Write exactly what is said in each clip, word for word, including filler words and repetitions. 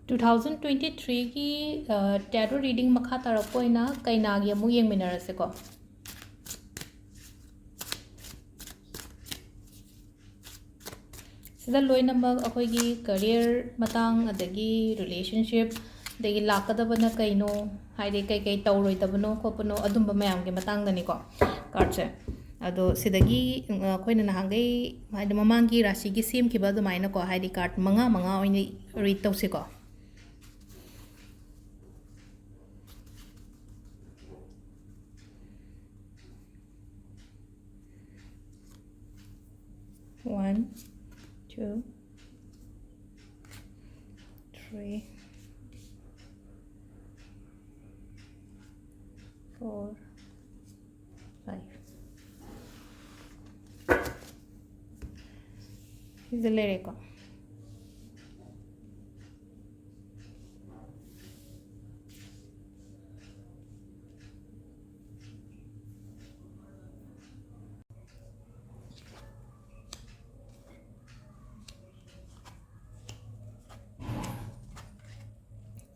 Two thousand twenty threeꯒꯤ tarot reading ꯃꯈꯥ ꯇꯥꯔꯛꯄ ꯑꯣꯏꯅ ꯀꯩꯅꯥꯒꯤ ꯑꯃꯨꯛ ꯌꯦꯡꯃꯤꯟꯅꯔꯁꯤꯀꯣ꯫ ꯁꯤꯗ ꯂꯣꯏꯅꯃꯛ ꯑꯩꯈꯣꯏꯒꯤ career ꯃꯇꯥꯡ, ꯑꯗꯒꯤ relationship, ꯑꯗꯒꯤ ꯂꯥꯛꯀꯗꯕꯅ ꯀꯩꯅꯣ, ꯍꯥꯏꯗꯤ ꯀꯩꯀꯩ ꯇꯧꯔꯣꯏꯗꯕꯅꯣ ꯈꯣꯠꯄꯅꯣ, ꯑꯗꯨꯝꯕ ꯃꯌꯥꯝꯒꯤ ꯃꯇꯥꯡꯗꯅꯤꯀꯣ cardꯁꯦ꯫ ꯑꯗꯣ ꯁꯤꯗꯒꯤ, ꯎꯝ, ꯑꯩꯈꯣꯏꯅ ꯅꯍꯥꯟꯈꯩ, ꯍꯥꯏꯗꯤ ꯃꯃꯥꯡꯒꯤ ꯔꯥꯁꯤꯒꯤ ꯁꯦꯝꯈꯤꯕ ꯑꯗꯨꯃꯥꯏꯅꯀꯣ, ꯍꯥꯏꯗꯤ card ꯃꯉꯥ ꯃꯉꯥ ꯑꯣꯏꯅ read ꯇꯧꯁꯤꯀꯣ꯫ One, two, three, four, five. ꯁꯤꯗ ꯂꯩꯔꯦꯀꯣ꯫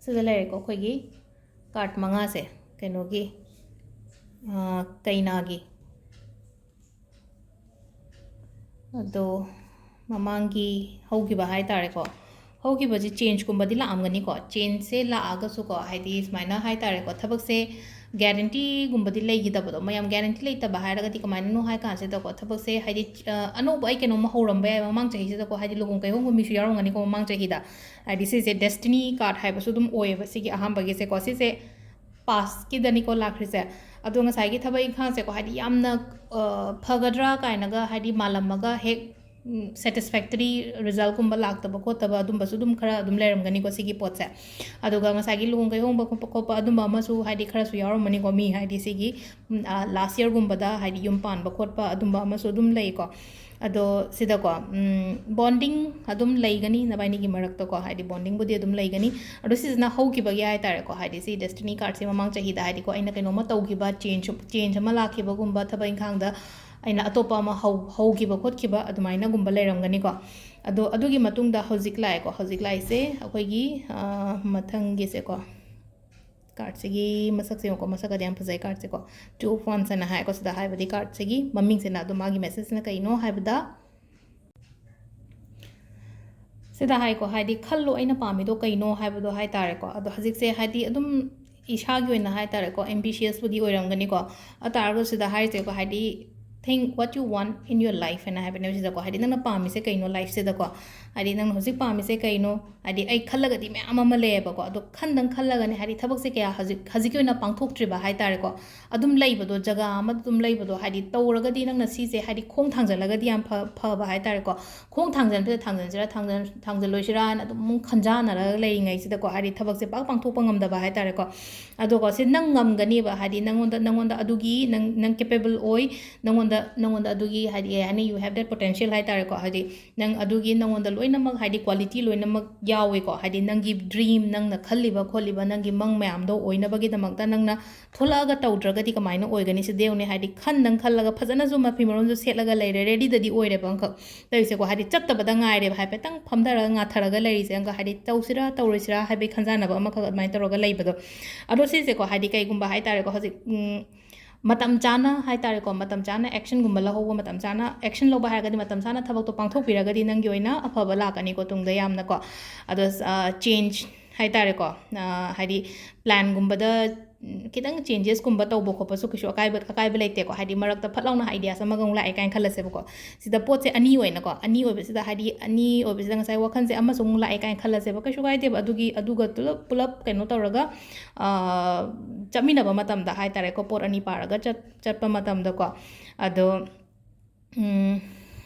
ꯁꯤꯗ ꯂꯩꯔꯦꯀꯣ ꯑꯩꯈꯣꯏꯒꯤ card ꯃꯉꯥꯁꯦ, ꯀꯩꯅꯣꯒꯤ, ꯑꯥ, ꯀꯩꯅꯥꯒꯤ꯫ ꯑꯗꯣ ꯃꯃꯥꯡꯒꯤ ꯍꯧꯈꯤꯕ ꯍꯥꯏ ꯇꯥꯔꯦꯀꯣ, ꯍꯧꯈꯤꯕꯁꯤ changeꯀꯨꯝꯕꯗꯤ ꯂꯥꯛꯑꯝꯒꯅꯤꯀꯣ꯫ Changeꯁꯦ ꯂꯥꯛꯑꯒꯁꯨꯀꯣ, ꯍꯥꯏꯗꯤ ꯁꯨꯃꯥꯏꯅ ꯍꯥꯏ ꯇꯥꯔꯦꯀꯣ, ꯊꯕꯛꯁꯦ guaranteeꯒꯨꯝꯕꯗꯤ ꯂꯩꯈꯤꯗꯕꯗꯣ꯫ ꯃꯌꯥꯝ guarantee ꯂꯩꯇꯕ ꯍꯥꯏꯔꯒꯗꯤ ꯀꯃꯥꯏꯅꯅꯣ ꯍꯥꯏ ꯀꯥꯟꯁꯤꯗꯀꯣ, ꯊꯕꯛꯁꯦ ꯍꯥꯏꯗꯤ, ꯑ, ꯑꯅꯧꯕ ꯑꯩ ꯀꯩꯅꯣꯝꯃ ꯍꯧꯔꯝꯕ ꯌꯥꯏ ꯃꯃꯥꯡ ꯆꯍꯤꯁꯤꯗꯀꯣ, ꯍꯥꯏꯗꯤ ꯂꯨꯍꯣꯡ ꯀꯩꯍꯣꯡꯕ ꯃꯤꯁꯨ ꯌꯥꯎꯔꯝꯒꯅꯤꯀꯣ ꯃꯃꯥꯡ ꯆꯍꯤꯗ꯫ ꯍꯥꯏꯗꯤ ꯁꯤꯁꯦ destiny card ꯍꯥꯏꯕꯁꯨ ꯑꯗꯨꯝ ꯑꯣꯏꯌꯦꯕ ꯁꯤꯒꯤ ꯑꯍꯥꯟꯕꯒꯤꯁꯦꯀꯣ꯫ ꯁꯤꯁꯦ pastꯀꯤꯗꯅꯤꯀꯣ ꯂꯥꯛꯈ꯭ꯔꯤꯁꯦ꯫ ꯑꯗꯣ ꯉꯁꯥꯏꯒꯤ ꯊꯕꯛ ꯏꯪꯈꯥꯡꯁꯦꯀꯣ, ꯍꯥꯏꯗꯤ ꯌꯥꯝꯅ, ꯑ, ꯐꯒꯗ꯭ꯔꯥ ꯀꯥꯏꯅꯒ ꯍꯥꯏꯗꯤ ꯃꯥꯜꯂꯝꯃꯒ ꯍꯦꯛ, ꯎꯝ, satisfactory resultꯀꯨꯝꯕ ꯂꯥꯛꯇꯕ ꯈꯣꯠꯇꯕ ꯑꯗꯨꯝꯕꯁꯨ ꯑꯗꯨꯝ ꯈꯔ ꯑꯗꯨꯝ ꯂꯩꯔꯝꯒꯅꯤꯀꯣ ꯁꯤꯒꯤ ꯄꯣꯠꯁꯦ꯫ ꯑꯗꯨꯒ ꯉꯁꯥꯏꯒꯤ ꯂꯨꯍꯣꯡ ꯀꯩꯍꯣꯡꯕ ꯈꯣꯠꯄ ꯈꯣꯠꯄ ꯑꯗꯨꯝꯕ ꯑꯃꯁꯨ ꯍꯥꯏꯗꯤ ꯈꯔꯁꯨ ꯌꯥꯎꯔꯝꯃꯅꯤꯀꯣ ꯃꯤ ꯍꯥꯏꯗꯤ ꯁꯤꯒꯤ, ꯎꯝ, ꯑ, last yearꯒꯨꯝꯕꯗ ꯍꯥꯏꯗꯤ ꯌꯨꯝ ꯄꯥꯟꯕ ꯈꯣꯠꯄ ꯑꯗꯨꯝꯕ ꯑꯃꯁꯨ ꯑꯗꯨꯝ ꯂꯩꯀꯣ꯫ ꯑꯗꯣ ꯁꯤꯗꯀꯣ, ꯎꯝ, bonding ꯑꯗꯨꯝ ꯂꯩꯒꯅꯤ ꯅꯕꯥꯏꯅꯤꯒꯤ ꯃꯔꯛꯇꯀꯣ, ꯍꯥꯏꯗꯤ bondingꯕꯨꯗꯤ ꯑꯗꯨꯝ ꯂꯩꯒꯅꯤ꯫ ꯑꯗꯣ ꯁꯤꯁꯤꯅ ꯍꯧꯈꯤꯕꯒꯤ ꯍꯥꯏ ꯇꯥꯔꯦꯀꯣ, ꯍꯥꯏꯗꯤ ꯁꯤ destiny cardꯁꯦ ꯃꯃꯥꯡ ꯆꯍꯤꯗ ꯍꯥꯏꯗꯤꯀꯣ, ꯑꯩꯅ ꯀꯩꯅꯣꯝꯃ ꯇꯧꯈꯤꯕ, change, change ꯑꯃ ꯂꯥꯛꯈꯤꯕꯒꯨꯝꯕ, ꯊꯕꯛ ꯏꯪꯈꯥꯡꯗ ꯑꯩꯅ ꯑꯇꯣꯞꯄ ꯑꯃ ꯍꯧ-, ꯍꯧꯈꯤꯕ ꯈꯣꯠꯈꯤꯕ ꯑꯗꯨꯃꯥꯏꯅꯒꯨꯝꯕ ꯂꯩꯔꯝꯒꯅꯤꯀꯣ꯫ ꯑꯗꯣ ꯑꯗꯨꯒꯤ ꯃꯇꯨꯡꯗ ꯍꯧꯖꯤꯛ ꯂꯥꯛꯑꯦꯀꯣ꯫ ꯍꯧꯖꯤꯛ ꯂꯥꯛꯏꯁꯦ ꯑꯩꯈꯣꯏꯒꯤ, ꯑ, ꯃꯊꯪꯒꯤꯁꯦꯀꯣ꯫ ꯀꯥꯔꯠꯁꯤꯒꯤ ꯃꯁꯛꯁꯦ ꯌꯦꯡꯉꯨꯀꯣ, ꯃꯁꯛꯀꯗꯤ ꯌꯥꯝ ꯐꯖꯩ ꯀꯥꯔꯠꯁꯦꯀꯣ꯫ Two of Wands ꯍꯥꯏꯅ ꯍꯥꯏꯀꯣ ꯁꯤꯗ, ꯍꯥꯏꯕꯗꯤ ꯀꯥꯔꯠꯁꯤꯒꯤ ꯃꯃꯤꯡꯁꯤꯅ꯫ ꯑꯗꯣ ꯃꯥꯒꯤ ꯃꯦꯁꯦꯖꯁꯤꯅ ꯀꯩꯅꯣ ꯍꯥꯏꯕꯗ, ꯁꯤꯗ ꯍꯥꯏꯀꯣ, ꯍꯥꯏꯗꯤ ꯈꯜꯂꯣ ꯑꯩꯅ ꯄꯥꯝꯃꯤꯗꯣ ꯀꯩꯅꯣ ꯍꯥꯏꯕꯗꯣ ꯍꯥꯏ ꯇꯥꯔꯦꯀꯣ꯫ ꯑꯗꯣ ꯍꯧꯖꯤꯛꯁꯦ ꯍꯥꯏꯗꯤ ꯑꯗꯨꯝ ꯏꯁꯥꯒꯤ ꯑꯣꯏꯅ ꯍꯥꯏ ꯇꯥꯔꯦꯀꯣ, ambitiousꯕꯨꯗꯤ ꯑꯣꯏꯔꯝꯒꯅꯤꯀꯣ꯫ ꯑꯗꯨ ꯇꯥꯔꯒꯁꯨ ꯁꯤꯗ ꯍꯥꯏꯔꯤꯁꯦꯀꯣ, ꯍꯥꯏꯗꯤ think what you want in your life ꯍꯥꯏꯅ ꯍꯥꯏꯕꯅꯦꯕ ꯁꯤꯗꯀꯣ꯫ ꯍꯥꯏꯗꯤ ꯅꯪꯅ ꯄꯥꯝꯃꯤꯁꯦ ꯀꯩꯅꯣ ꯂꯥꯏꯐꯁꯤꯗꯀꯣ? ꯍꯥꯏꯗꯤ ꯅꯪꯅ ꯍꯧꯖꯤꯛ ꯄꯥꯝꯃꯤꯁꯦ ꯀꯩꯅꯣ? ꯍꯥꯏꯗꯤ ꯑꯩ ꯈꯜꯂꯒꯗꯤ ꯃꯌꯥꯝ ꯑꯃ ꯂꯩꯌꯦꯕꯀꯣ, ꯑꯗꯣ ꯈꯟꯗꯪ ꯈꯜꯂꯒꯅꯦ, ꯍꯥꯏꯗꯤ ꯊꯕꯛꯁꯦ ꯀꯌꯥ ꯍꯧꯖꯤꯛ, ꯍꯧꯖꯤꯛꯀꯤ ꯑꯣꯏꯅ ꯄꯥꯡꯊꯣꯛꯇ꯭ꯔꯤꯕ ꯍꯥꯏ ꯇꯥꯔꯦꯀꯣ꯫ ꯑꯗꯨꯝ ꯂꯩꯕꯗꯣ, ꯖꯒꯥ ꯑꯃꯗ ꯑꯗꯨꯝ ꯂꯩꯕꯗꯣ, ꯍꯥꯏꯗꯤ ꯇꯧꯔꯒꯗꯤ ꯅꯪꯅ ꯁꯤꯁꯦ ꯍꯥꯏꯗꯤ ꯈꯣꯡ ꯊꯥꯡꯖꯜꯂꯒꯗꯤ ꯌꯥꯝ ꯐ-, ꯐꯕ ꯍꯥꯏ ꯇꯥꯔꯦꯀꯣ꯫ ꯈꯣꯡ ꯊꯥꯡꯖꯟꯕꯗ ꯊꯥꯡꯖꯟꯁꯤꯔꯥ, ꯊꯥꯡꯖꯟ-, ꯊꯥꯡꯖꯜꯂꯣꯏꯁꯤꯔꯥꯅ ꯑꯗꯨꯝ ꯈꯟꯖꯥꯟꯅꯔꯒ ꯂꯩꯔꯤꯉꯩꯁꯤꯗꯀꯣ, ꯍꯥꯏꯗꯤ ꯊꯕꯛꯁꯦ ꯄꯥꯛ ꯄꯥꯡꯊꯣꯛꯄ ꯉꯝꯗꯕ ꯍꯥꯏ ꯇꯥꯔꯦꯀꯣ꯫ ꯑꯗꯣꯀꯣ, ꯁꯤ ꯅꯪ ꯉꯝꯒꯅꯦꯕ, ꯍꯥꯏꯗꯤ ꯅꯪꯉꯣꯟꯗ, ꯅꯪꯉꯣꯟꯗ ꯑꯗꯨꯒꯤ, ꯅꯪ, ꯅꯪ capable ꯑꯣꯏ, ꯅꯪꯉꯣꯟꯗ, ꯅꯪꯉꯣꯟꯗ ꯑꯗꯨꯒꯤ, ꯍꯥꯏꯗꯤ ꯀꯩ ꯍꯥꯏꯅꯤ, you have that potential ꯍꯥꯏ ꯇꯥꯔꯦꯀꯣ꯫ ꯍꯥꯏꯗꯤ ꯅꯪ ꯑꯗꯨꯒꯤ ꯅꯪꯉꯣꯟꯗ ꯂꯣꯏꯅꯃꯛ, ꯍꯥꯏꯗꯤ quality ꯂꯣꯏꯅꯃꯛ ꯌꯥꯎꯋꯦꯀꯣ꯫ ꯍꯥꯏꯗꯤ ꯅꯪꯒꯤ dream, ꯅꯪꯅ ꯈꯜꯂꯤꯕ ꯈꯣꯠꯂꯤꯕ ꯅꯪꯒꯤ ꯃꯪ ꯃꯌꯥꯝꯗꯣ ꯑꯣꯏꯅꯕꯒꯤꯗꯃꯛꯇ ꯅꯪꯅ ꯊꯣꯛꯂꯛꯑꯒ ꯇꯧꯗ꯭ꯔꯒꯗꯤ ꯀꯃꯥꯏꯅ ꯑꯣꯏꯒꯅꯤ? ꯁꯤꯗ ꯌꯦꯡꯉꯨꯅꯦ, ꯍꯥꯏꯗꯤ ꯈꯟꯗꯪ ꯈꯜꯂꯒ ꯐꯖꯅꯁꯨ ꯃꯐꯤ ꯃꯔꯣꯟꯁꯨ ꯁꯦꯠꯂꯒ ꯂꯩꯔꯦ, readyꯗꯗꯤ ꯑꯣꯏꯔꯦꯕ ꯑꯃꯈꯛ ꯇꯧꯔꯤꯁꯦꯀꯣ꯫ ꯍꯥꯏꯗꯤ ꯆꯠꯇꯕꯗ ꯉꯥꯏꯔꯦꯕ, ꯍꯥꯏꯐꯦꯠꯇꯪ ꯐꯝꯊꯔꯒ ꯉꯥꯊꯔꯒ ꯂꯩꯔꯤꯁꯦ ꯑꯃꯈꯛ, ꯍꯥꯏꯗꯤ ꯇꯧꯁꯤꯔꯥ ꯇꯧꯔꯣꯏꯁꯤꯔꯥ ꯍꯥꯏꯕꯒꯤ ꯈꯟꯖꯥꯟꯅꯕ ꯑꯃꯈꯛ ꯑꯗꯨꯃꯥꯏꯅ ꯇꯧꯔꯒ ꯂꯩꯕꯗꯣ꯫ ꯑꯗꯣ ꯁꯤꯁꯦꯀꯣ, ꯍꯥꯏꯗꯤ ꯀꯩꯒꯨꯝꯕ ꯍꯥꯏ ꯇꯥꯔꯦꯀꯣ, ꯍꯧꯖꯤꯛ, ꯎꯝ, ꯃꯇꯝ ꯆꯥꯅ ꯍꯥꯏ ꯇꯥꯔꯦꯀꯣ, ꯃꯇꯝ ꯆꯥꯅ actionꯒꯨꯝꯕ ꯂꯧꯍꯧꯕ, ꯃꯇꯝ ꯆꯥꯅ action ꯂꯧꯕ ꯍꯥꯏꯔꯒꯗꯤ ꯃꯇꯝ ꯆꯥꯅ ꯊꯕꯛꯇꯣ ꯄꯥꯡꯊꯣꯛꯄꯤꯔꯒꯗꯤ ꯅꯪꯒꯤ ꯑꯣꯏꯅ ꯑꯐꯕ ꯂꯥꯛꯀꯅꯤꯀꯣ ꯇꯨꯡꯗ ꯌꯥꯝꯅꯀꯣ꯫ ꯑꯗꯣ, ꯑ, change ꯍꯥꯏ ꯇꯥꯔꯦꯀꯣ, ꯑ, ꯍꯥꯏꯗꯤ planꯒꯨꯝꯕꯗ, ꯎꯝ, ꯈꯤꯇꯪ changesꯀꯨꯝꯕ ꯇꯧꯕ ꯈꯣꯠꯄꯁꯨ ꯀꯩꯁꯨ ꯑꯀꯥꯏꯕ, ꯑꯀꯥꯏꯕ ꯂꯩꯇꯦꯀꯣ꯫ ꯍꯥꯏꯗꯤ ꯃꯔꯛꯇ ꯐꯠ ꯂꯥꯎꯅ ideas ꯑꯃꯒ ꯑꯃꯨꯛ ꯂꯥꯛꯑꯦ ꯀꯥꯏꯅ ꯈꯜꯂꯁꯦꯕꯀꯣ꯫ ꯁꯤꯗ ꯄꯣꯠꯁꯦ ꯑꯅꯤ ꯑꯣꯏꯅꯀꯣ, ꯑꯅꯤ ꯑꯣꯏꯕꯁꯤꯗ, ꯍꯥꯏꯗꯤ ꯑꯅꯤ ꯑꯣꯏꯕꯁꯤꯗ ꯉꯁꯥꯏ ꯋꯥꯈꯜꯁꯦ ꯑꯃꯁꯨ ꯑꯃꯨꯛ ꯂꯥꯛꯑꯦ ꯀꯥꯏꯅ ꯈꯜꯂꯁꯦꯕ, ꯀꯩꯁꯨ ꯀꯥꯏꯗꯦꯕ꯫ ꯑꯗꯨꯒꯤ, ꯑꯗꯨꯒ ꯄꯨꯂꯞ, ꯄꯨꯂꯞ ꯀꯩꯅꯣ ꯇꯧꯔꯒ, ꯑ, ꯆꯠꯃꯤꯟꯅꯕ ꯃꯇꯝꯗ ꯍꯥꯏ ꯇꯥꯔꯦꯀꯣ, ꯄꯣꯠ ꯑꯅꯤ ꯄꯥꯔꯒ ꯆꯠ-, ꯆꯠꯄ ꯃꯇꯝꯗꯀꯣ꯫ ꯑꯗꯣ, ꯎꯝ,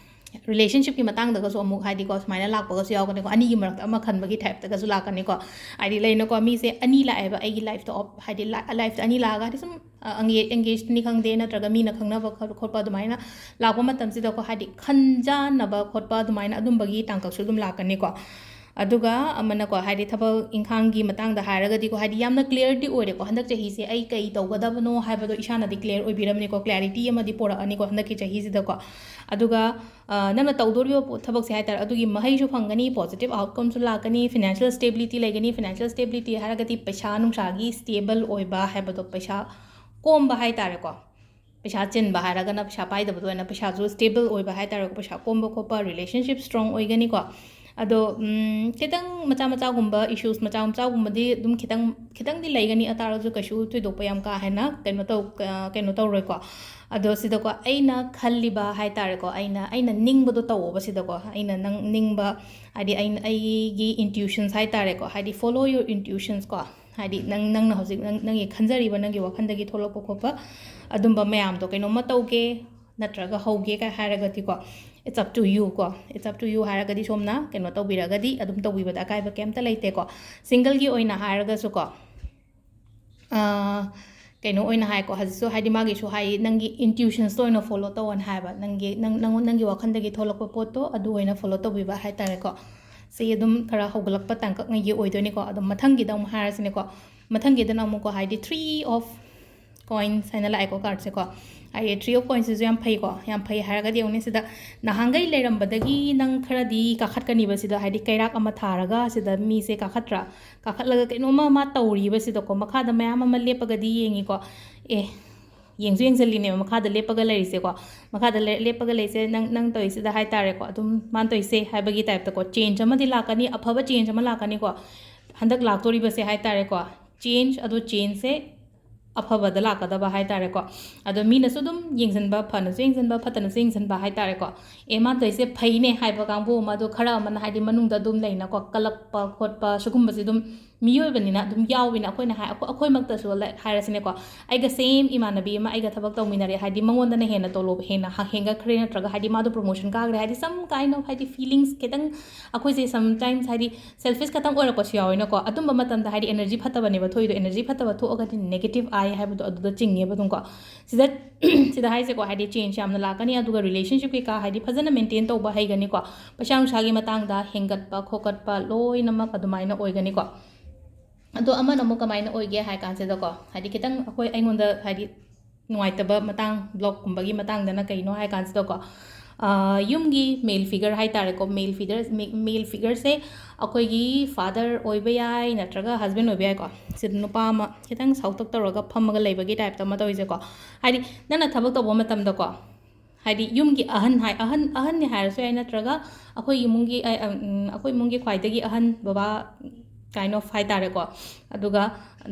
relationshipꯀꯤ ꯃꯇꯥꯡꯗꯒꯁꯨ ꯑꯃꯨꯛ, ꯍꯥꯏꯗꯤꯀꯣ, ꯁꯨꯃꯥꯏꯅ ꯂꯥꯛꯄꯒꯁꯨ ꯌꯥꯎꯒꯅꯤꯀꯣ, ꯑꯅꯤꯒꯤ ꯃꯔꯛꯇ ꯑꯃ ꯈꯟꯕꯒꯤ typeꯇꯒꯁꯨ ꯂꯥꯛꯀꯅꯤꯀꯣ꯫ ꯍꯥꯏꯗꯤ ꯂꯩꯅꯀꯣ, ꯃꯤꯁꯦ ꯑꯅꯤ ꯂꯥꯛꯑꯦꯕ ꯑꯩꯒꯤ lifeꯇ, op-, ꯍꯥꯏꯗꯤ ꯂꯥ-, lifeꯇ ꯑꯅꯤ ꯂꯥꯛꯑꯒ, ꯍꯥꯏꯗꯤ ꯁꯨꯝ, ꯑ, engage-, engageꯅꯤ ꯈꯪꯗꯦ, ꯅꯠꯇ꯭ꯔꯒ ꯃꯤꯅ ꯈꯪꯅꯕ ꯈꯣꯠ-, ꯈꯣꯠꯄ ꯑꯗꯨꯃꯥꯏꯅ ꯂꯥꯛꯄ ꯃꯇꯝꯁꯤꯗꯀꯣ, ꯍꯥꯏꯗꯤ ꯈꯟꯖꯥꯟꯅꯕ ꯈꯣꯠꯄ ꯑꯗꯨꯃꯥꯏꯅ ꯑꯗꯨꯝꯕꯒꯤ ꯇꯥꯡꯀꯛꯁꯨ ꯑꯗꯨꯝ ꯂꯥꯛꯀꯅꯤꯀꯣ꯫ ꯑꯗꯨꯒ ꯑꯃꯅꯀꯣ, ꯍꯥꯏꯗꯤ ꯊꯕꯛ ꯏꯪꯈꯥꯡꯒꯤ ꯃꯇꯥꯡꯗ ꯍꯥꯏꯔꯒꯗꯤꯀꯣ, ꯍꯥꯏꯗꯤ ꯌꯥꯝꯅ clearꯗꯤ ꯑꯣꯏꯔꯦꯀꯣ, ꯍꯟꯗꯛ ꯆꯍꯤꯁꯦ ꯑꯩ ꯀꯩ ꯇꯧꯒꯗꯕꯅꯣ ꯍꯥꯏꯕꯗꯣ ꯏꯁꯥꯅꯗꯤ clear ꯑꯣꯏꯕꯤꯔꯝꯅꯤꯀꯣ, clarity ꯑꯃꯗꯤ ꯄꯨꯔꯛꯑꯅꯤꯀꯣ ꯍꯟꯗꯛꯀꯤ ꯆꯍꯤꯁꯤꯗꯀꯣ꯫ ꯑꯗꯨꯒ ꯑ, ꯅꯪꯅ ꯇꯧꯗꯣꯔꯤꯕ ꯄꯣ-, ꯊꯕꯛꯁꯦ ꯍꯥꯏ ꯇꯥꯔꯦ, ꯑꯗꯨꯒꯤ ꯃꯍꯩꯁꯨ ꯐꯪꯒꯅꯤ, positive outcomeꯁꯨ ꯂꯥꯛꯀꯅꯤ, financial stability ꯂꯩꯒꯅꯤ꯫ Financial stability ꯍꯥꯏꯔꯒꯗꯤ ꯄꯩꯁꯥ ꯅꯨꯡꯁꯥꯒꯤ stable ꯑꯣꯏꯕ ꯍꯥꯏꯕꯗꯣ, ꯄꯩꯁꯥ ꯀꯣꯝꯕ ꯍꯥꯏ ꯇꯥꯔꯦꯀꯣ꯫ ꯄꯩꯁꯥ ꯆꯤꯟꯕ ꯍꯥꯏꯔꯒꯅ ꯄꯩꯁꯥ ꯄꯥꯏꯗꯕꯗꯣ ꯑꯣꯏꯅ, ꯄꯩꯁꯥꯁꯨ stable ꯑꯣꯏꯕ ꯍꯥꯏ ꯇꯥꯔꯦꯀꯣ, ꯄꯩꯁꯥ ꯀꯣꯝꯕ ꯈꯣꯠꯄ, relationship strong ꯑꯣꯏꯒꯅꯤꯀꯣ꯫ ꯑꯗꯣ, ꯎꯝ, ꯈꯤꯇꯪ ꯃꯆꯥ ꯃꯆꯥꯒꯨꯝꯕ issues, ꯃꯆꯥ ꯃꯆꯥꯒꯨꯝꯕꯗꯤ ꯑꯗꯨꯝ ꯈꯤꯇꯪ, ꯈꯤꯇꯪꯗꯤ ꯂꯩꯒꯅꯤ, ꯑꯇꯥꯔꯁꯨ ꯀꯩꯁꯨ ꯊꯣꯏꯗꯣꯛꯄ ꯌꯥꯝ ꯀꯥ ꯍꯦꯟꯅ ꯀꯩꯅꯣ ꯇꯧ-, ꯑ, ꯀꯩꯅꯣ ꯇꯧꯔꯣꯏꯀꯣ꯫ ꯑꯗꯣ ꯁꯤꯗꯀꯣ ꯑꯩꯅ ꯈꯜꯂꯤꯕ ꯍꯥꯏ ꯇꯥꯔꯦꯀꯣ, ꯑꯩꯅ, ꯑꯩꯅ ꯅꯤꯡꯕꯗꯣ ꯇꯧꯑꯣꯕ ꯁꯤꯗꯀꯣ꯫ ꯑꯩꯅ ꯅꯪ ꯅꯤꯡꯕ, ꯍꯥꯏꯗꯤ ꯑꯩꯅ, ꯑꯩꯒꯤ intuitions ꯍꯥꯏ ꯇꯥꯔꯦꯀꯣ, ꯍꯥꯏꯗꯤ follow your intuitions ꯀꯣ꯫ ꯍꯥꯏꯗꯤ ꯅꯪ, ꯅꯪꯅ ꯍꯧꯖꯤꯛ ꯅꯪ, ꯅꯪꯒꯤ ꯈꯟꯖꯔꯤꯕ, ꯅꯪꯒꯤ ꯋꯥꯈꯜꯗꯒꯤ ꯊꯣꯛꯂꯛꯄ ꯈꯣꯠꯄ ꯑꯗꯨꯝꯕ ꯃꯌꯥꯝꯗꯣ, ꯀꯩꯅꯣꯝꯃ ꯇꯧꯒꯦ ꯅꯠꯇ꯭ꯔꯒ ꯍꯧꯒꯦ ꯀꯥꯏ ꯍꯥꯏꯔꯒꯗꯤꯀꯣ, it's up to you ꯀꯣ, it's up to you ꯍꯥꯏꯔꯒꯗꯤ ꯁꯣꯝꯅ ꯀꯩꯅꯣ ꯇꯧꯕꯤꯔꯒꯗꯤ ꯑꯗꯨꯝ ꯇꯧꯕꯤꯕꯗ ꯑꯀꯥꯏꯕ ꯀꯩꯝꯇ ꯂꯩꯇꯦꯀꯣ꯫ Singleꯒꯤ ꯑꯣꯏꯅ ꯍꯥꯏꯔꯒꯁꯨꯀꯣ, ꯑꯥ, ꯀꯩꯅꯣ ꯑꯣꯏꯅ ꯍꯥꯏꯀꯣ, ꯍꯧꯖꯤꯛꯁꯨ ꯍꯥꯏꯗꯤ ꯃꯥꯒꯤꯁꯨ ꯍꯥꯏ, ꯅꯪꯒꯤ intuitionsꯇ ꯑꯣꯏꯅ follow ꯇꯧꯑꯣꯅ ꯍꯥꯏꯕ, ꯅꯪꯒꯤ, ꯅꯪ, ꯅꯪꯉꯣꯟ-, ꯅꯪꯒꯤ ꯋꯥꯈꯜꯗꯒꯤ ꯊꯣꯛꯂꯛꯄ ꯄꯣꯠꯇꯣ ꯑꯗꯨ ꯑꯣꯏꯅ follow ꯇꯧꯕꯤꯕ ꯍꯥꯏ ꯇꯥꯔꯦꯀꯣ꯫ ꯁꯤ ꯑꯗꯨꯝ ꯈꯔ ꯍꯧꯒꯠꯂꯛꯄ ꯇꯥꯡꯀꯛꯉꯩꯒꯤ ꯑꯣꯏꯗꯣꯏꯅꯤꯀꯣ꯫ ꯑꯗꯨꯝ ꯃꯊꯪꯒꯤꯗ ꯑꯃꯨꯛ ꯍꯥꯏꯔꯁꯤꯅꯦꯀꯣ꯫ ꯃꯊꯪꯒꯤꯗꯅ ꯑꯃꯨꯛꯀꯣ, ꯍꯥꯏꯗꯤ three of coins ꯍꯥꯏꯅ ꯂꯥꯛꯑꯦꯀꯣ cardꯁꯦꯀꯣ꯫ ꯍꯥꯏꯗꯤ three of coinsꯁꯤꯁꯨ ꯌꯥꯝ ꯐꯩꯀꯣ꯫ ꯌꯥꯝ ꯐꯩ ꯍꯥꯏꯔꯒꯗꯤ ꯌꯦꯡꯉꯨꯅꯦ ꯁꯤꯗ, ꯅꯍꯥꯟꯈꯩ ꯂꯩꯔꯝꯕꯗꯒꯤ ꯅꯪ ꯈꯔꯗꯤ ꯀꯥꯈꯠꯀꯅꯤꯕ ꯁꯤꯗ, ꯍꯥꯏꯗꯤ ꯀꯩꯔꯥꯛ ꯑꯃ ꯊꯥꯔꯒ ꯁꯤꯗ ꯃꯤꯁꯦ ꯀꯥꯈꯠꯇ꯭ꯔꯥ? ꯀꯥꯈꯠꯂꯒ ꯀꯩꯅꯣꯝꯃ ꯃꯥ ꯇꯧꯔꯤꯕ ꯁꯤꯗꯀꯣ, ꯃꯈꯥꯗ ꯃꯌꯥꯝ ꯑꯃ ꯂꯦꯞꯄꯒꯗꯤ ꯌꯦꯡꯉꯤꯀꯣ꯫ ꯑꯦ, ꯌꯦꯡꯁꯨ ꯌꯦꯡꯁꯤꯜꯂꯤꯅꯦꯕ ꯃꯈꯥꯗ ꯂꯦꯞꯄꯒ ꯂꯩꯔꯤꯁꯦꯀꯣ꯫ ꯃꯈꯥꯗ ꯂꯦ-, ꯂꯦꯞꯄꯒ ꯂꯩꯁꯦ, ꯅꯪ, ꯅꯪ ꯇꯧꯔꯤꯁꯤꯗ ꯍꯥꯏ ꯇꯥꯔꯦꯀꯣ, ꯑꯗꯨꯝ ꯃꯥꯅ ꯇꯧꯔꯤꯁꯦ ꯍꯥꯏꯕꯒꯤ typeꯇꯀꯣ, change ꯑꯃꯗꯤ ꯂꯥꯛꯀꯅꯤ, ꯑꯐꯕ change ꯑꯃ ꯂꯥꯛꯀꯅꯤꯀꯣ꯫ ꯍꯟꯗꯛ ꯂꯥꯛꯇꯣꯔꯤꯕꯁꯦ ꯍꯥꯏ ꯇꯥꯔꯦꯀꯣ, change, ꯑꯗꯣ changeꯁꯦ ꯑꯐꯕꯗ ꯂꯥꯛꯀꯗꯕ ꯍꯥꯏ ꯇꯥꯔꯦꯀꯣ꯫ ꯑꯗꯣ ꯃꯤꯅꯁꯨ ꯑꯗꯨꯝ ꯌꯦꯡꯁꯤꯟꯕ, ꯐꯅꯁꯨ ꯌꯦꯡꯁꯤꯟꯕ, ꯐꯠꯇꯅꯁꯨ ꯌꯦꯡꯁꯤꯟꯕ ꯍꯥꯏ ꯇꯥꯔꯦꯀꯣ꯫ ꯑꯦ, ꯃꯥꯅ ꯇꯧꯔꯤꯁꯦ ꯐꯩꯅꯦ ꯍꯥꯏꯕ ꯀꯥꯡꯕꯨ ꯑꯃ, ꯑꯗꯣ ꯈꯔ ꯑꯃꯅ ꯍꯥꯏꯗꯤ ꯃꯅꯨꯡꯗ ꯑꯗꯨꯝ ꯂꯩꯅꯀꯣ, ꯀꯜꯂꯛꯄ ꯈꯣꯠꯄ ꯁꯤꯒꯨꯝꯕꯁꯦ ꯑꯗꯨꯝ ꯃꯤꯑꯣꯏꯕꯅꯤꯅ ꯑꯗꯨꯝ ꯌꯥꯎꯋꯤꯅ꯫ ꯑꯩꯈꯣꯏꯅ ꯍꯥꯏ ꯑꯩꯈꯣꯏ- ꯑꯩꯈꯣꯏꯃꯛꯇꯁꯨ, like, ꯍꯥꯏꯔꯁꯤꯅꯦꯀꯣ, ꯑꯩꯒ same ꯏꯃꯥꯟꯅꯕꯤ ꯑꯃ ꯑꯩꯒ ꯊꯕꯛ ꯇꯧꯃꯤꯟꯅꯔꯦ, ꯍꯥꯏꯗꯤ ꯃꯉꯣꯟꯗꯅ ꯍꯦꯟꯅ ꯇꯣꯂꯣꯞ ꯍꯦꯟꯅ ꯍ- ꯍꯦꯟꯒꯠꯈ꯭ꯔꯦ, ꯅꯠꯇ꯭ꯔꯒ ꯍꯥꯏꯗꯤ ꯃꯥꯗꯣ promotion ꯀꯥꯈ꯭ꯔꯦ, ꯍꯥꯏꯗꯤ some kind of, ꯍꯥꯏꯗꯤ feelings ꯈꯤꯇꯪ, ꯑꯩꯈꯣꯏꯁꯦ sometimes ꯍꯥꯏꯗꯤ selfish ꯈꯇꯪ ꯑꯣꯏꯔꯛꯄꯁꯨ ꯌꯥꯎꯋꯦꯅꯀꯣ꯫ ꯑꯗꯨꯝꯕ ꯃꯇꯝꯗ ꯍꯥꯏꯗꯤ energy ꯐꯠꯇꯕꯅꯦꯕ ꯊꯣꯛꯏꯗꯣ, energy ꯐꯠꯇꯕ ꯊꯣꯛꯑꯒꯗꯤ negative eye ꯍꯥꯏꯕꯗꯣ ꯑꯗꯨꯗ ꯆꯤꯡꯉꯦꯕ ꯑꯗꯨꯝ ꯀꯣ꯫ ꯁꯤꯗ ꯁꯤꯗ ꯍꯥꯏꯁꯦꯀꯣ, ꯍꯥꯏꯗꯤ change ꯌꯥꯝꯅ ꯂꯥꯛꯀꯅꯤ, ꯑꯗꯨꯒ relationship ꯀꯩꯀꯥ ꯍꯥꯏꯗꯤ ꯐꯖꯅ maintain ꯇꯧꯕ ꯍꯩꯒꯅꯤꯀꯣ꯫ ꯄꯩꯁꯥ ꯅꯨꯡꯁꯥꯒꯤ ꯃꯇꯥꯡꯗ ꯍꯦꯟꯒꯠꯄ ꯈꯣꯀꯠꯄ ꯂꯣꯏꯅꯃꯛ ꯑꯗꯨꯃꯥꯏꯅ ꯑꯣꯏꯒꯅꯤꯀꯣ꯫ ꯑꯗꯣ ꯑꯃꯅ ꯑꯃꯨꯛ ꯀꯃꯥꯏꯅ ꯑꯣꯏꯒꯦ ꯍꯥꯏ ꯀꯥꯟꯁꯤꯗꯀꯣ, ꯍꯥꯏꯗꯤ ꯈꯤꯇꯪ ꯑꯩꯈꯣꯏ ꯑꯩꯉꯣꯟꯗ ꯍꯥꯏꯗꯤ ꯅꯨꯡꯉꯥꯏꯇꯕ ꯃꯇꯥꯡ, blockꯀꯨꯝꯕꯒꯤ ꯃꯇꯥꯡꯗꯅ ꯀꯩꯅꯣ ꯍꯥꯏ ꯀꯥꯟꯁꯤꯗꯀꯣ, ꯑꯥ, ꯌꯨꯝꯒꯤ male figure ꯍꯥꯏ ꯇꯥꯔꯦꯀꯣ, male figure, male figureꯁꯦ ꯑꯩꯈꯣꯏꯒꯤ father ꯑꯣꯏꯕ ꯌꯥꯏ, ꯅꯠꯇ꯭ꯔꯒ husband ꯑꯣꯏꯕ ꯌꯥꯏꯀꯣ꯫ ꯁꯤꯗ ꯅꯨꯄꯥ ꯑꯃ ꯈꯤꯇꯪ ꯁꯥꯎꯇꯛ ꯇꯧꯔꯒ ꯐꯝꯃꯒ ꯂꯩꯕꯒꯤ typeꯇ ꯑꯃ ꯇꯧꯔꯤꯁꯦꯀꯣ꯫ ꯍꯥꯏꯗꯤ ꯅꯪꯅ ꯊꯕꯛ ꯇꯧꯕ ꯃꯇꯝꯗꯀꯣ, ꯍꯥꯏꯗꯤ ꯌꯨꯝꯒꯤ ꯑꯍꯟ ꯍꯥꯏ, ꯑꯍꯟ, ꯑꯍꯟꯅꯤ ꯍꯥꯏꯔꯁꯨ ꯌꯥꯏ, ꯅꯠꯇ꯭ꯔꯒ ꯑꯩꯈꯣꯏ ꯏꯃꯨꯡꯒꯤ, ꯑ, ꯎꯝ, ꯑꯩꯈꯣꯏ ꯏꯃꯨꯡꯒꯤ ꯈ꯭ꯋꯥꯏꯗꯒꯤ ꯑꯍꯟ ꯕꯕꯥ kind of ꯍꯥꯏ ꯇꯥꯔꯦꯀꯣ꯫ ꯑꯗꯨꯒ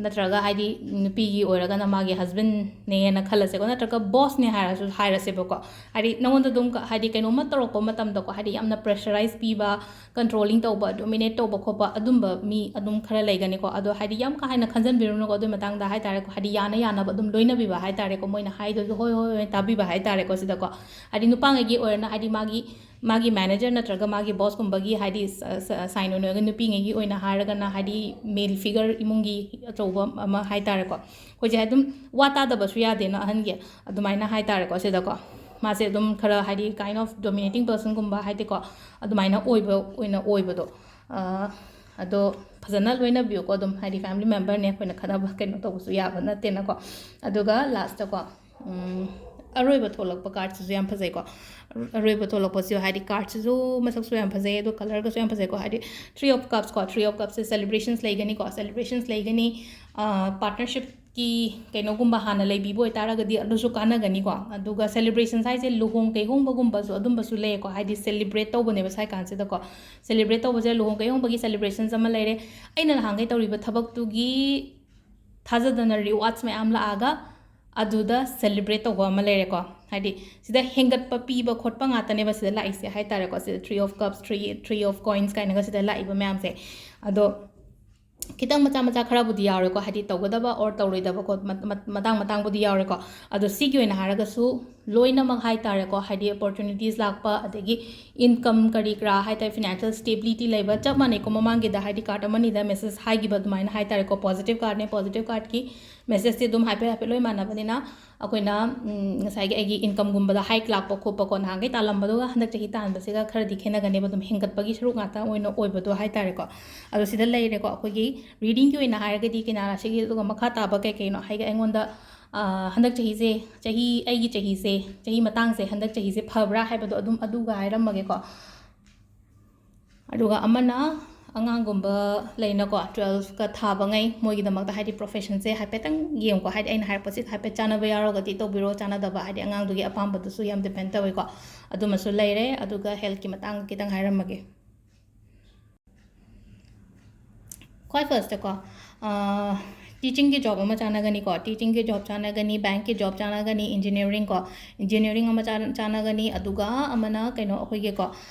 ꯅꯠꯇ꯭ꯔꯒ ꯍꯥꯏꯗꯤ ꯅꯨꯄꯤꯒꯤ ꯑꯣꯏꯔꯒꯅ ꯃꯥꯒꯤ husbandꯅꯦꯅ ꯈꯜꯂꯁꯦꯀꯣ, ꯅꯠꯇ꯭ꯔꯒ bossꯅꯦ ꯍꯥꯏꯔꯁꯨ, ꯍꯥꯏꯔꯁꯦꯕꯀꯣ꯫ ꯍꯥꯏꯗꯤ ꯅꯉꯣꯟꯗ ꯑꯗꯨꯝ ꯀ-, ꯍꯥꯏꯗꯤ ꯀꯩꯅꯣꯝꯃ ꯇꯧꯔꯛꯄ ꯃꯇꯝꯗꯀꯣ, ꯍꯥꯏꯗꯤ ꯌꯥꯝꯅ pressurize ꯄꯤꯕ, controlling ꯇꯧꯕ, dominate ꯇꯧꯕ ꯈꯣꯠꯄ ꯑꯗꯨꯝꯕ ꯃꯤ ꯑꯗꯨꯝ ꯈꯔ ꯂꯩꯒꯅꯤꯀꯣ꯫ ꯑꯗꯣ ꯍꯥꯏꯗꯤ ꯌꯥꯝ ꯀꯥ ꯍꯦꯟꯅ ꯈꯟꯖꯟꯕꯤꯔꯨꯅꯨꯀꯣ ꯑꯗꯨꯒꯤ ꯃꯇꯥꯡꯗ ꯍꯥꯏ ꯇꯥꯔꯦꯀꯣ꯫ ꯍꯥꯏꯗꯤ ꯌꯥꯅ ꯌꯥꯅꯕ ꯑꯗꯨꯝ ꯂꯣꯏꯅꯕꯤꯕ ꯍꯥꯏ ꯇꯥꯔꯦꯀꯣ, ꯃꯣꯏꯅ ꯍꯥꯏꯗꯨꯁꯨ ꯍꯣꯏ ꯍꯣꯏ ꯍꯣꯏ ꯇꯥꯕꯤꯕ ꯍꯥꯏ ꯇꯥꯔꯦꯀꯣ ꯁꯤꯗꯀꯣ꯫ ꯍꯥꯏꯗꯤ ꯅꯨꯄꯥꯉꯩꯒꯤ ꯑꯣꯏꯔꯅ ꯍꯥꯏꯗꯤ ꯃꯥꯒꯤ, ꯃꯥꯒꯤ manager ꯅꯠꯇ꯭ꯔꯒ ꯃꯥꯒꯤ bossꯀꯨꯝꯕꯒꯤ ꯍꯥꯏꯗꯤ ꯁ-, ꯁ-, sign ꯑꯣꯏꯅ ꯑꯣꯏꯔꯒ, ꯅꯨꯄꯤꯉꯩꯒꯤ ꯑꯣꯏꯅ ꯍꯥꯏꯔꯒꯅ ꯍꯥꯏꯗꯤ male figure, ꯏꯃꯨꯡꯒꯤ ꯑꯆꯧꯕ ꯑꯃ ꯍꯥꯏ ꯇꯥꯔꯦꯀꯣ꯫ ꯑꯩꯈꯣꯏꯁꯦ ꯑꯗꯨꯝ ꯋꯥ ꯇꯥꯗꯕꯁꯨ ꯌꯥꯗꯦꯅ ꯑꯍꯟꯒꯤ, ꯑꯗꯨꯃꯥꯏꯅ ꯍꯥꯏ ꯇꯥꯔꯦꯀꯣ ꯁꯤꯗꯀꯣ꯫ ꯃꯥꯁꯦ ꯑꯗꯨꯝ ꯈꯔ ꯍꯥꯏꯗꯤ kind of dominating personꯒꯨꯝꯕ ꯍꯥꯏꯗꯤꯀꯣ, ꯑꯗꯨꯃꯥꯏꯅ ꯑꯣꯏꯕ, ꯑꯣꯏꯅ ꯑꯣꯏꯕꯗꯣ꯫ ꯑꯥ, ꯑꯗꯣ ꯐꯖꯅ ꯂꯣꯏꯅꯕꯤꯌꯨꯀꯣ ꯑꯗꯨꯝ, ꯍꯥꯏꯗꯤ family memberꯅꯦ, ꯑꯩꯈꯣꯏꯅ ꯈꯠꯅꯕ ꯀꯩꯅꯣ ꯇꯧꯕꯁꯨ ꯌꯥꯕ ꯅꯠꯇꯦꯅꯀꯣ꯫ ꯑꯗꯨꯒ lastꯇꯀꯣ, ꯎꯝ, ꯑꯔꯣꯏꯕ ꯊꯣꯛꯂꯛꯄ cardꯁꯤꯁꯨ ꯌꯥꯝ ꯐꯖꯩꯀꯣ꯫ ꯑꯔꯣꯏꯕ ꯊꯣꯛꯂꯛꯄꯁꯤꯁꯨ ꯍꯥꯏꯗꯤ cardꯁꯤꯁꯨ ꯃꯁꯛꯁꯨ ꯌꯥꯝ ꯐꯖꯩ, ꯑꯗꯣ colourꯒꯁꯨ ꯌꯥꯝ ꯐꯖꯩꯀꯣ꯫ ꯍꯥꯏꯗꯤ Three of Cupsꯀꯣ, Three of Cupsꯁꯦ celebrations ꯂꯩꯒꯅꯤꯀꯣ, celebrations ꯂꯩꯒꯅꯤ꯫ ꯑꯥ, partnershipꯀꯤ ꯀꯩꯅꯣꯒꯨꯝꯕ ꯍꯥꯟꯅ ꯂꯩꯕꯤꯕ ꯑꯣꯏꯇꯥꯔꯒꯗꯤ ꯑꯗꯨꯁꯨ ꯀꯥꯟꯅꯒꯅꯤꯀꯣ꯫ ꯑꯗꯨꯒ celebrations ꯍꯥꯏꯁꯦ ꯂꯨꯍꯣꯡ ꯀꯩꯍꯣꯡꯕꯒꯨꯝꯕꯁꯨ ꯑꯗꯨꯝꯕꯁꯨ ꯂꯩꯀꯣ, ꯍꯥꯏꯗꯤ celebrate ꯇꯧꯕꯅꯦꯕ ꯁ꯭ꯋꯥꯏ ꯀꯥꯟꯁꯤꯗꯀꯣ꯫ Celebrate ꯇꯧꯕꯁꯦ ꯂꯨꯍꯣꯡ ꯀꯩꯍꯣꯡꯕꯒꯤ celebrations ꯑꯃ ꯂꯩꯔꯦ, ꯑꯩꯅ ꯅꯍꯥꯟꯈꯩ ꯇꯧꯔꯤꯕ ꯊꯕꯛꯇꯨꯒꯤ ꯊꯥꯖꯗꯅ rewards ꯃꯌꯥꯝ ꯂꯥꯛꯑꯒ ꯑꯗꯨꯗ celebrate ꯇꯧꯕ ꯑꯃ ꯂꯩꯔꯦꯀꯣ꯫ ꯍꯥꯏꯗꯤ ꯁꯤꯗ ꯍꯦꯟꯒꯠꯄ ꯄꯤꯕ ꯈꯣꯠꯄ ꯉꯥꯛꯇꯅꯦꯕ ꯁꯤꯗ ꯂꯥꯛꯏꯁꯦ ꯍꯥꯏ ꯇꯥꯔꯦꯀꯣ꯫ ꯁꯤꯗ Three of Cups, Three, Three of Coins ꯀꯥꯏꯅꯒ ꯁꯤꯗ ꯂꯥꯛꯏꯕ ꯃꯌꯥꯝꯁꯦ꯫ ꯑꯗꯣ ꯈꯤꯇꯪ ꯃꯆꯥ ꯃꯆꯥ ꯈꯔꯕꯨꯗꯤ ꯌꯥꯎꯔꯦꯀꯣ, ꯍꯥꯏꯗꯤ ꯇꯧꯒꯗꯕ or ꯇꯧꯔꯣꯏꯗꯕꯀꯣ, ꯃꯠ- ꯃꯠ- ꯃꯇꯥꯡ ꯃꯇꯥꯡꯕꯨꯗꯤ ꯌꯥꯎꯔꯦꯀꯣ꯫ ꯑꯗꯣ ꯁꯤꯒꯤ ꯑꯣꯏꯅ ꯍꯥꯏꯔꯒꯁꯨ ꯂꯣꯏꯅꯃꯛ ꯍꯥꯏ ꯇꯥꯔꯦꯀꯣ, ꯍꯥꯏꯗꯤ opportunities ꯂꯥꯛꯄ, ꯑꯗꯒꯤ income ꯀꯔꯤ ꯀꯔꯥ ꯍꯥꯏ ꯇꯥꯔꯦ, financial stability ꯂꯩꯕ ꯆꯞ ꯃꯥꯟꯅꯩꯀꯣ꯫ ꯃꯃꯥꯡꯒꯤꯗ ꯍꯥꯏꯗꯤ card ꯑꯃꯅꯤꯗ message ꯍꯥꯏꯈꯤꯕ ꯑꯗꯨꯃꯥꯏꯅ ꯍꯥꯏ ꯇꯥꯔꯦꯀꯣ, positive cardꯅꯦ, positive cardꯀꯤ messageꯁꯦ ꯑꯗꯨꯝ ꯍꯥꯏꯐꯦꯠ ꯍꯥꯏꯐꯦꯠ ꯂꯣꯏ ꯃꯥꯟꯅꯕꯅꯤꯅ ꯑꯩꯈꯣꯏꯅ, ꯎꯝ, ꯉꯁꯥꯏꯒꯤ ꯑꯩꯒꯤ incomeꯒꯨꯝꯕꯗ hike ꯂꯥꯛꯄ ꯈꯣꯠꯄꯀꯣ, ꯅꯍꯥꯟꯈꯩ ꯇꯥꯜꯂꯝꯕꯗꯨꯒ ꯍꯟꯗꯛ ꯆꯍꯤ ꯇꯥꯟꯕꯁꯤꯒ ꯈꯔꯗꯤ ꯈꯦꯠꯅꯒꯅꯦꯕ, ꯑꯗꯨꯝ ꯍꯦꯟꯒꯠꯄꯒꯤ ꯁꯔꯨꯛ ꯉꯥꯛꯇ ꯑꯣꯏꯅ ꯑꯣꯏꯕꯗꯣ ꯍꯥꯏ ꯇꯥꯔꯦꯀꯣ꯫ ꯑꯗꯣ ꯁꯤꯗ ꯂꯩꯔꯦꯀꯣ, ꯑꯩꯈꯣꯏꯒꯤ readingꯒꯤ ꯑꯣꯏꯅ ꯍꯥꯏꯔꯒꯗꯤ ꯀꯩꯅꯥ ꯔꯥꯁꯤꯒꯤ, ꯑꯗꯨꯒ ꯃꯈꯥ ꯇꯥꯕ ꯀꯩ ꯀꯩꯅꯣ ꯍꯥꯏꯒꯦ, ꯑꯩꯉꯣꯟꯗ, ꯑ, ꯍꯟꯗꯛ ꯆꯍꯤꯁꯦ, ꯆꯍꯤ, ꯑꯩꯒꯤ ꯆꯍꯤꯁꯦ, ꯆꯍꯤ ꯃꯇꯥꯡꯁꯦ, ꯍꯟꯗꯛ ꯆꯍꯤꯁꯦ ꯐꯕ꯭ꯔꯥ ꯍꯥꯏꯕꯗꯣ ꯑꯗꯨꯝ ꯑꯗꯨꯒ ꯍꯥꯏꯔꯝꯃꯒꯦꯀꯣ꯫ ꯑꯗꯨꯒ ꯑꯃꯅ ꯑꯉꯥꯡꯒꯨꯝꯕ ꯂꯩꯅꯀꯣ, twelveꯀ ꯊꯥꯕꯉꯩ, ꯃꯣꯏꯒꯤꯗꯃꯛꯇ ꯍꯥꯏꯗꯤ professionꯁꯦ ꯍꯥꯏꯐꯦꯠꯇꯪ ꯌꯦꯡꯉꯨꯀꯣ, ꯍꯥꯏꯗꯤ ꯑꯩꯅ ꯍꯥꯏꯔꯛꯄꯁꯤ ꯍꯥꯏꯐꯦꯠ ꯆꯥꯟꯅꯕ ꯌꯥꯎꯔꯒꯗꯤ ꯇꯧꯕꯤꯔꯣ, ꯆꯥꯟꯅꯗꯕ ꯍꯥꯏꯗꯤ ꯑꯉꯥꯡꯗꯨꯒꯤ ꯑꯄꯥꯝꯕꯗꯨꯁꯨ ꯌꯥꯝ depend ꯇꯧꯋꯤꯀꯣ꯫ ꯑꯗꯨꯃꯁꯨ ꯂꯩꯔꯦ꯫ ꯑꯗꯨꯒ healthꯀꯤ ꯃꯇꯥꯡ ꯈꯤꯇꯪ ꯍꯥꯏꯔꯝꯃꯒꯦ꯫ ꯈ꯭ꯋꯥꯏ firstꯇꯀꯣ, ꯑꯥ, teachingꯒꯤ job ꯑꯃ ꯆꯥꯟꯅꯒꯅꯤꯀꯣ, teachingꯒꯤ job ꯆꯥꯟꯅꯒꯅꯤ, bankꯀꯤ job ꯆꯥꯟꯅꯒꯅꯤ, engineering ꯀꯣ, engineering ꯑꯃ ꯆꯥ-, ꯆꯥꯟꯅꯒꯅꯤ, ꯑꯗꯨꯒ ꯑꯃꯅ ꯀꯩꯅꯣ ꯑꯩꯈꯣꯏꯒꯤꯀꯣ,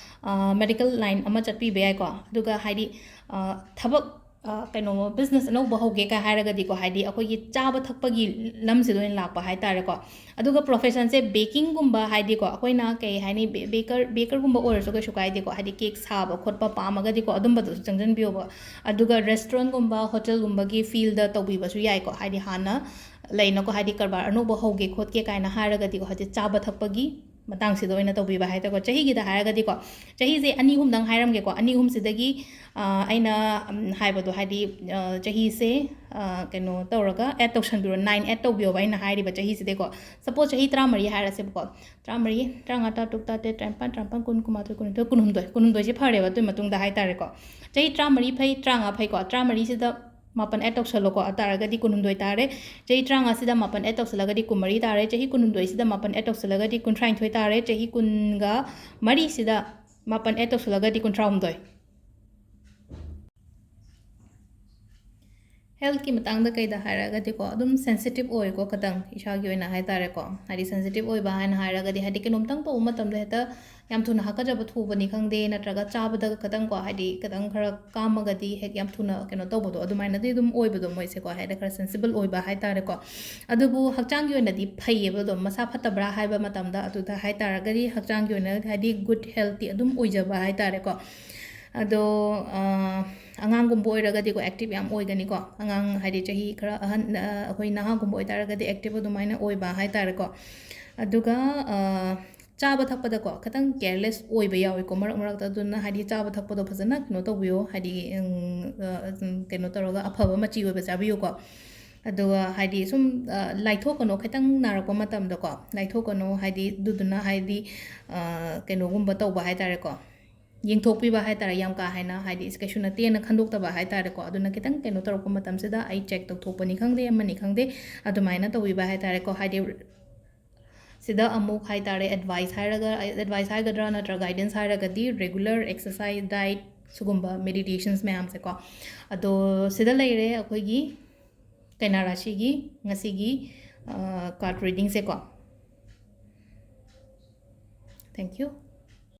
ꯑꯥ, medical line ꯑꯃ ꯆꯠꯄꯤꯕ ꯌꯥꯏꯀꯣ꯫ ꯑꯗꯨꯒ ꯍꯥꯏꯗꯤ, ꯑꯥ, ꯊꯕꯛ, ꯑꯥ, ꯀꯩꯅꯣ business ꯑꯅꯧꯕ ꯍꯧꯒꯦ ꯀꯥꯏ ꯍꯥꯏꯔꯒꯗꯤꯀꯣ, ꯍꯥꯏꯗꯤ ꯑꯩꯈꯣꯏꯒꯤ ꯆꯥꯕ ꯊꯛꯄꯒꯤ ꯂꯝꯁꯤꯗ ꯑꯣꯏꯅ ꯂꯥꯛꯄ ꯍꯥꯏꯇꯥꯔꯦꯀꯣ꯫ ꯑꯗꯨꯒ professionꯁꯦ bakingꯒꯨꯝꯕ, ꯍꯥꯏꯗꯤꯀꯣ, ꯑꯩꯈꯣꯏꯅ ꯀꯩ ꯍꯥꯏꯅꯤ, baker, bakerꯒꯨꯝꯕ ꯑꯣꯏꯔꯁꯨ ꯀꯩꯁꯨ ꯀꯥꯏꯗꯦꯀꯣ, ꯍꯥꯏꯗꯤ cake ꯁꯥꯕ ꯈꯣꯠꯄ ꯄꯥꯝꯃꯒꯗꯤꯀꯣ, ꯑꯗꯨꯝꯕꯗꯨꯁꯨ ꯆꯪꯁꯤꯟꯕꯤꯌꯣꯕ꯫ ꯑꯗꯨꯒ restaurantꯒꯨꯝꯕ, hotelꯒꯨꯝꯕꯒꯤ fieldꯇ ꯇꯧꯕꯤꯕꯁꯨ ꯌꯥꯏꯀꯣ, ꯍꯥꯏꯗꯤ ꯍꯥꯟꯅ ꯂꯩꯅꯀꯣ, ꯍꯥꯏꯗꯤ ꯀꯔꯕꯥꯔ ꯑꯅꯧꯕ ꯍꯧꯒꯦ ꯈꯣꯠꯀꯦ ꯀꯥꯏꯅ ꯍꯥꯏꯔꯒꯗꯤꯀꯣ, ꯍꯥꯏꯗꯤ ꯆꯥꯕ ꯊꯛꯄꯒꯤ ꯃꯇꯥꯡꯁꯤꯗ ꯑꯣꯏꯅ ꯇꯧꯕꯤꯕ ꯍꯥꯏꯇꯥꯔꯦꯀꯣ꯫ ꯆꯍꯤꯒꯤꯗ ꯍꯥꯏꯔꯒꯗꯤꯀꯣ, ꯆꯍꯤꯁꯦ ꯑꯅꯤ ꯑꯍꯨꯝꯗꯪ ꯍꯥꯏꯔꯝꯒꯦꯀꯣ, ꯑꯅꯤ ꯑꯍꯨꯝꯁꯤꯗꯒꯤ, ꯑ, ꯑꯩꯅ, ꯎꯝ, ꯍꯥꯏꯕꯗꯣ, ꯍꯥꯏꯗꯤ, ꯑ, ꯆꯍꯤꯁꯦ, ꯑ, ꯀꯩꯅꯣ ꯇꯧꯔꯒ add ꯇꯧꯁꯟꯕꯤꯔꯣ, nine add ꯇꯧꯕꯤꯌꯣꯕ ꯑꯩꯅ ꯍꯥꯏꯔꯤꯕ ꯆꯍꯤꯁꯤꯗꯩꯀꯣ꯫ Suppose ꯆꯍꯤ ꯇꯔꯥꯃꯔꯤ ꯍꯥꯏꯔꯁꯦꯕꯀꯣ, ꯇꯔꯥꯃꯔꯤ, ꯇꯔꯥꯃꯉꯥ, ꯇꯔꯥꯇꯔꯨꯛ, ꯇꯔꯥꯇꯔꯦꯠ, ꯇꯔꯥꯅꯤꯄꯥꯟ, ꯇꯔꯥꯃꯥꯄꯟ, ꯀꯨꯟ, ꯀꯨꯟꯃꯥꯊꯣꯏ, ꯀꯨꯟꯅꯤꯊꯣꯏ, ꯀꯨꯟꯍꯨꯝꯗꯣꯏ, ꯀꯨꯟꯍꯨꯝꯗꯣꯏꯁꯦ ꯐꯔꯦꯕ ꯑꯗꯨꯒꯤ ꯃꯇꯨꯡꯗ ꯍꯥꯏꯇꯥꯔꯦꯀꯣ꯫ ꯆꯍꯤ ꯇꯔꯥꯃꯔꯤ ꯐꯩ, ꯇꯔꯥꯃꯉꯥ ꯐꯩꯀꯣ, ꯇꯔꯥꯃꯔꯤꯁꯤꯗ ꯃꯥꯄꯟ add ꯇꯧꯁꯜꯂꯣꯀꯣ, ꯑꯗꯨ ꯇꯥꯔꯒꯗꯤ ꯀꯨꯟꯍꯨꯝꯗꯣꯏ ꯇꯥꯔꯦ꯫ ꯆꯍꯤ ꯇꯔꯥꯃꯉꯥꯁꯤꯗ ꯃꯥꯄꯟ add ꯇꯧꯁꯜꯂꯒꯗꯤ ꯀꯨꯟꯃꯔꯤ ꯇꯥꯔꯦ꯫ ꯆꯍꯤ ꯀꯨꯟꯍꯨꯝꯗꯣꯏꯁꯤꯗ ꯃꯥꯄꯟ add ꯇꯧꯁꯜꯂꯒꯗꯤ ꯀꯨꯟꯊ꯭ꯔꯥꯅꯤꯊꯣꯏ ꯇꯥꯔꯦ꯫ ꯆꯍꯤ ꯀꯨꯟꯒ ꯃꯔꯤꯁꯤꯗ ꯃꯥꯄꯟ add ꯇꯧꯁꯜꯂꯒꯗꯤ ꯀꯨꯟꯊ꯭ꯔꯥꯍꯨꯝꯗꯣꯏ꯫ ꯍꯦꯜꯠꯀꯤ ꯃꯇꯥꯡꯗ ꯀꯩꯗ ꯍꯥꯏꯔꯒꯗꯤꯀꯣ, ꯑꯗꯨꯝ ꯁꯦꯟꯁꯤꯇꯤꯞ ꯑꯣꯏꯀꯣ, ꯈꯇꯪ ꯏꯁꯥꯒꯤ ꯑꯣꯏꯅ ꯍꯥꯏ ꯇꯥꯔꯦꯀꯣ꯫ ꯍꯥꯏꯗꯤ ꯁꯦꯟꯁꯤꯇꯤꯞ ꯑꯣꯏꯕ ꯍꯥꯏꯅ ꯍꯥꯏꯔꯒꯗꯤ, ꯍꯥꯏꯗꯤ ꯀꯩꯅꯣꯝꯇꯪ ꯇꯧꯕ ꯃꯇꯝꯗ ꯍꯦꯛꯇ ꯌꯥꯝ ꯊꯨꯅ ꯍꯥꯀꯠꯆꯕ ꯊꯨꯕꯅꯤ ꯈꯪꯗꯦ, ꯅꯠꯇ꯭ꯔꯒ ꯆꯥꯕꯗ ꯈꯇꯪꯀꯣ, ꯍꯥꯏꯗꯤ ꯈꯇꯪ ꯈꯔ ꯀꯥꯝꯃꯒꯗꯤ ꯍꯦꯛ ꯌꯥꯝ ꯊꯨꯅ ꯀꯩꯅꯣ ꯇꯧꯕꯗꯣ, ꯑꯗꯨꯃꯥꯏꯅꯗꯤ ꯑꯗꯨꯝ ꯑꯣꯏꯕꯗꯣ ꯃꯣꯏꯁꯦꯀꯣ, ꯍꯥꯏꯗꯤ ꯈꯔ ꯁꯦꯟꯁꯤꯕꯜ ꯑꯣꯏꯕ ꯍꯥꯏ ꯇꯥꯔꯦꯀꯣ꯫ ꯑꯗꯨꯕꯨ ꯍꯛꯆꯥꯡꯒꯤ ꯑꯣꯏꯅꯗꯤ ꯐꯩꯌꯦꯕ, ꯑꯗꯨꯝ ꯃꯁꯥ ꯐꯠꯇꯕ꯭ꯔꯥ ꯍꯥꯏꯕ ꯃꯇꯝꯗ, ꯑꯗꯨꯗ ꯍꯥꯏ ꯇꯥꯔꯒꯗꯤ ꯍꯛꯆꯥꯡꯒꯤ ꯑꯣꯏꯅ ꯍꯥꯏꯗꯤ ꯒꯨꯗ ꯍꯦꯜꯠꯇꯤ ꯑꯗꯨꯝ ꯑꯣꯏꯖꯕ ꯍꯥꯏ ꯇꯥꯔꯦꯀꯣ꯫ ꯑꯗꯣ ꯑ, ꯑꯉꯥꯡꯒꯨꯝꯕ ꯑꯣꯏꯔꯒꯗꯤꯀꯣ, ꯑꯦꯛꯇꯤꯞ ꯌꯥꯝ ꯑꯣꯏꯒꯅꯤꯀꯣ꯫ ꯑꯉꯥꯡ ꯍꯥꯏꯗꯤ ꯆꯍꯤ ꯈꯔ ꯑꯍꯟ, ꯑ, ꯑꯩꯈꯣꯏ ꯅꯍꯥꯒꯨꯝꯕ ꯑꯣꯏꯇꯥꯔꯒꯗꯤ ꯑꯦꯛꯇꯤꯞ ꯑꯗꯨꯃꯥꯏꯅ ꯑꯣꯏꯕ ꯍꯥꯏ ꯇꯥꯔꯦꯀꯣ꯫ ꯑꯗꯨꯒ ꯑ, ꯆꯥꯕ ꯊꯛꯄꯗꯀꯣ ꯈꯤꯇꯪ ꯀꯦꯌꯔꯂꯦꯁ ꯑꯣꯏꯕ ꯌꯥꯎꯋꯤꯀꯣ ꯃꯔꯛ ꯃꯔꯛꯇ꯫ ꯑꯗꯨꯅ ꯍꯥꯏꯗꯤ ꯆꯥꯕ ꯊꯛꯄꯗꯣ ꯐꯖꯅ ꯀꯩꯅꯣ ꯇꯧꯕꯤꯌꯣ, ꯍꯥꯏꯗꯤ ꯎꯝ, ꯑ, ꯎꯝ, ꯀꯩꯅꯣ ꯇꯧꯔꯒ ꯑꯐꯕ ꯃꯆꯤ ꯑꯣꯏꯕ ꯆꯥꯕꯤꯌꯨꯀꯣ꯫ ꯑꯗꯨꯒ ꯍꯥꯏꯗꯤ ꯁꯨꯝ ꯑ, ꯂꯥꯏꯊꯣꯛꯀꯅꯣ, ꯈꯤꯇꯪ ꯅꯥꯔꯛꯄ ꯃꯇꯝꯗꯀꯣ, ꯂꯥꯏꯊꯣꯛꯀꯅꯣ ꯍꯥꯏꯗꯤ, ꯑꯗꯨꯗꯨꯅ ꯍꯥꯏꯗꯤ ꯑ, ꯀꯩꯅꯣꯒꯨꯝꯕ ꯇꯧꯕ ꯍꯥꯏ ꯇꯥꯔꯦꯀꯣ, ꯌꯦꯡꯊꯣꯛꯄꯤꯕ ꯍꯥꯏ ꯇꯥꯔꯦ, ꯌꯥꯝ ꯀꯥ ꯍꯦꯟꯅ ꯍꯥꯏꯗꯤ ꯀꯩꯁꯨ ꯅꯠꯇꯦꯅ ꯈꯟꯗꯣꯛꯇꯕ ꯍꯥꯏ ꯇꯥꯔꯦꯀꯣ꯫ ꯑꯗꯨꯅ ꯈꯤꯇꯪ ꯀꯩꯅꯣ ꯇꯧꯔꯛꯄ ꯃꯇꯝꯁꯤꯗ ꯑꯩ ꯆꯦꯛ ꯇꯧꯊꯣꯛꯄꯅꯤ ꯈꯪꯗꯦ, ꯑꯃꯅꯤ ꯈꯪꯗꯦ, ꯑꯗꯨꯃꯥꯏꯅ ꯇꯧꯕꯤꯕ ꯍꯥꯏ ꯇꯥꯔꯦꯀꯣ꯫ ꯍꯥꯏꯗꯤ ꯁꯤꯗ ꯑꯃꯨꯛ ꯍꯥꯏ ꯇꯥꯔꯦ, ꯑꯦꯗꯚꯥꯏꯁ ꯍꯥꯏꯔꯒ, ꯑꯦꯗꯚꯥꯏꯁ ꯍꯥꯏꯒꯗ꯭ꯔꯥ ꯅꯠꯇ꯭ꯔꯒ ꯒꯥꯏꯗꯦꯟꯁ ꯍꯥꯏꯔꯒꯗꯤ, ꯔꯦꯒꯨꯂꯔ ꯑꯦꯛꯁꯔꯁꯥꯏꯁ, ꯗꯥꯏꯠ, ꯁꯤꯒꯨꯝꯕ ꯃꯦꯗꯤꯇꯦꯁꯟꯁ ꯃꯌꯥꯝꯁꯦꯀꯣ꯫ ꯑꯗꯣ ꯁꯤꯗ ꯂꯩꯔꯦ ꯑꯩꯈꯣꯏꯒꯤ ꯀꯩꯅꯥ ꯔꯥꯁꯤꯒꯤ ꯉꯁꯤꯒꯤ ꯀꯥꯔꯠ ꯔꯤꯗꯤꯡꯁꯦꯀꯣ꯫ Thank you.